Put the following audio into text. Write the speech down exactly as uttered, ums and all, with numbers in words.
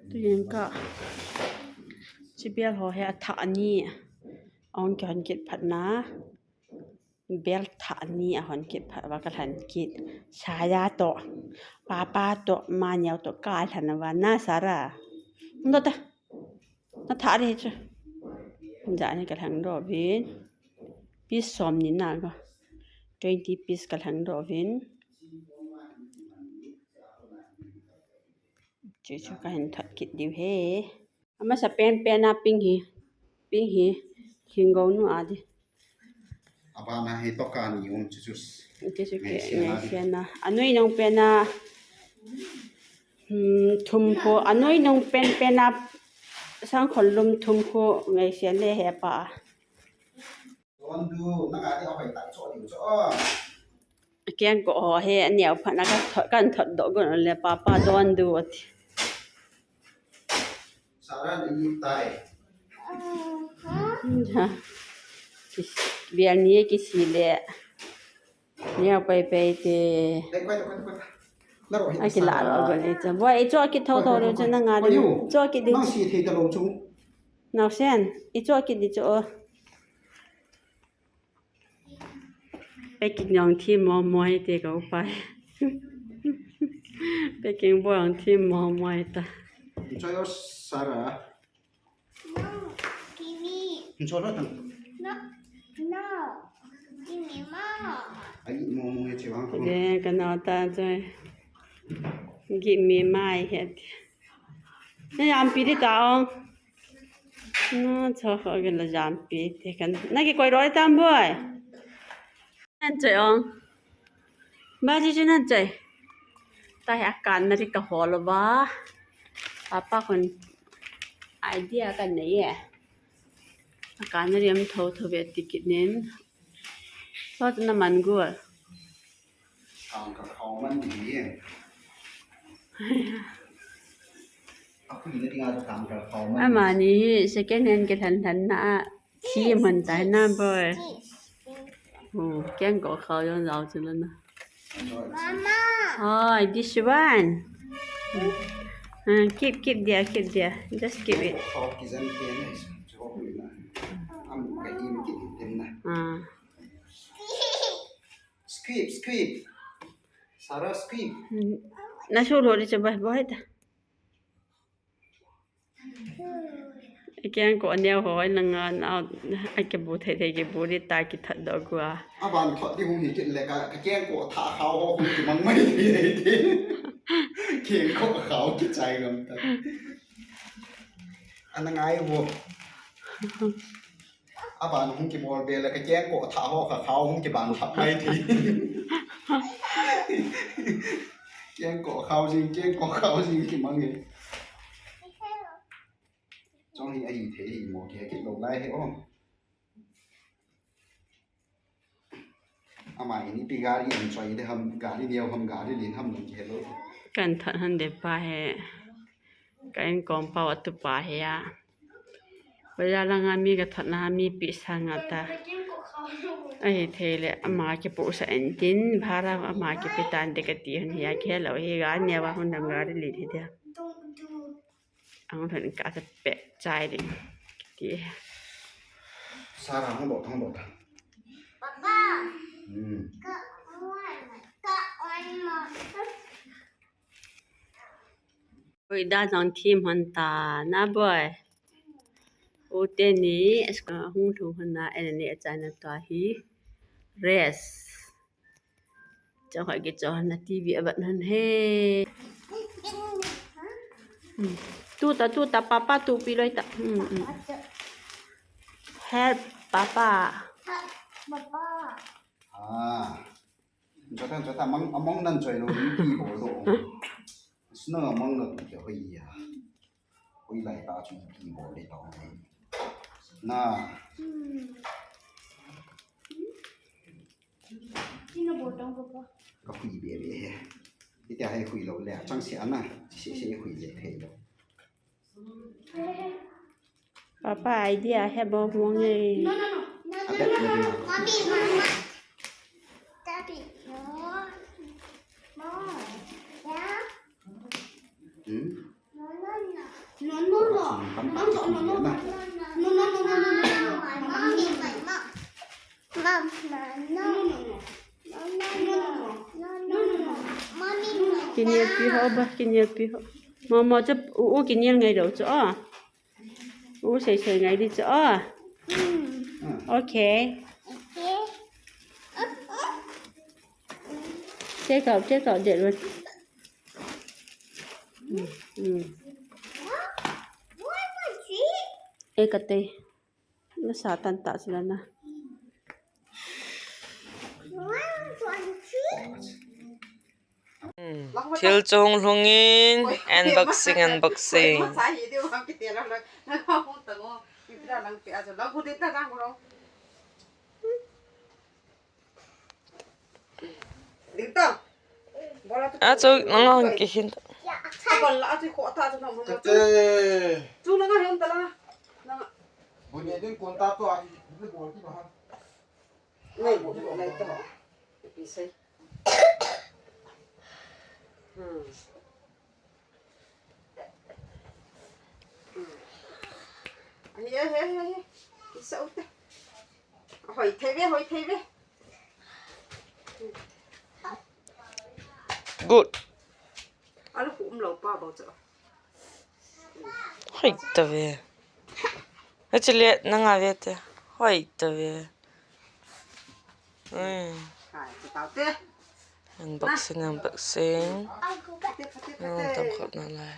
Tuin ka, chi bel ho hi athah ni. Ahung kihon kit phat na. Bel thah ni ahon kit phat uva kalhen kit. Saya toh, Papa toh, Maniao toh kalhen uva na Sara. Hung doh ta. Nathah ding chu. Jani kalhen doh uvin. Piece som ni na go. Twenty piece kalhen doh uvin. Chu chu kahin thot kit diu ahi. Amasa pen pen a pink hi. Pink hi. Thingou nu a ding. Abana hi toh ka ni um chu chu. Chu chu ke, ngaisian a. Anoi nung pen a. Hmm, thum khu. Anoi nung pen pen a. Sangkhol lum thum khu. Ngaisian le hepa. Don du, nang a ding ahoi tah chu ding chu. Kengkoh ho hi aneo phat na kathot, kahin thot doh gon le Papa don du ati. Sara ni tai. Ja. Kis-, bel ni kisi le. Neo pai pai te. Dei, koi, koi, koi. Naro hi. Aki la lo gon le cha. Boi, i cho ki tho tho le cha nang a ding. Cho ki ding. Nang si thei ta lo chu. Naosen, i cho ki ding chu. Packing jong thim mo mo hi te ka upa. Packing bol jong thim mo mo hi ta. Enjoy your Sara. No, give me. Enjoy lo tang. No, no. Give me more. Ai mo mo hi che wang ko. Today ka na ta joy. Give me my head. Na yam pi di ta ong. Na, cho kho ke la jam pi te kan. Na kikoi roi tam boi. Nan choi ong. Ba ji ji nan choi. Ta hi akan na ri ka hol ba. Papa khun idea kan nei e. Akan na ri am tho tho ve ti kit nin. Lo na man gu. Kang ka khau man di. A khu na dinga kang ka khau man. Amani hi second hand ke than than na. Thi man tai na boi. Oh, kengkoh khau jong jao chu la na. Mama. Oh, this one. Hmm, keep, keep there, keep there. Just keep it. Khau ki jan ke na. Am ka im ki tem na. Ah. Skip, skip. Sara skip. Hmm. Na su lo di cha boi boi ta. Kengkoh aneo ho, ai nanga, na, ai kibu thei thei kibu di ta kithot doh gua. Aban thot di hung hi kit le ka, ka kengkoh thah khau ho hung kimang mai di. Kengkoh khau kichai ngam ta. Ana ngai vo. Aban hung kibol be le ka kengkoh thah ho ka khau hung kibang thap mai thei. Kengkoh khau jing, kengkoh khau jing kimang e. Chong hi ahi thei hi mo ke kit lo lai he o. Ama in ipi gari in choi de ham, gari neo ham, gari lin ham nang ke lo. Kan that han de pa he. Ka in kom pau atu pa he a. Bazaar langa mi ka thot na mi pi sang a ta. Ahi thei le ama kipu sa en tin, bhara ama kipi tan de ka ti han hi a ke lo hi gari neo a hun dam gari lin hi de. Ang thon ka ta pe chai ding. Ti. Sara hung dot, hung dot. Papa. Hmm. Ka on, ka on mo. Oi, da jong thim hon ta na boi. U te ni, es ka hung thu hon na, en ni a chai na ta hi. Rest. Chong khat kichon na T V abat nan he. Hmm. Tu ta, tu ta, papa tu pi loi ta. Hmm, hmm. Help, papa. Papa. Ah. Jota, jota, mang, among nan choi lo, ni pi bol do. Snow among lo, pi hoi ya. Hoilai ta chu ipi bol le tong le. Na. Sino bol tong ko pa. Ka hui be be he. Ite hai hui lo le chang se ana. Se se hui le thei lo. Papa idea he bo mo nge. No, no, no. No, no, no, no. Mommy, mama. Daddy, no. No. Yeah. Hmm? No, no, no. Kinelpi ho ba, kinelpi ho. Momo chu u, u kinel ngai lou chu a. U sei sei ngai di chu a. Okay. Take out, take out that one. Mm, mm. Eh, kate. Nasa tan ta sila na. Hmm. Thil chung lhungin unboxing, unboxing. Ding ta. Bola tu. A chu nang hon kihin. Abol la, a chu kho ta chu na mo. Kate. Chu nang hon ta la. Nang. Bun ye ding kon ta to a, ni bol ki ba ha. Nei, bol ki ba. Nei to. Pi sei. Hmm. Hmm. Ahi, ahi, ahi, ahi. Isa ute. Hoi thei ve, hoi thei ve. Good. Alu ku um lo pa bau cha. Hoi ta ve. Achile nanga ve te. Hoi ta ve. Ui. Hai, cha tau te. Unboxing, unboxing. Phate, phate, phate. Nang tam khop na lai.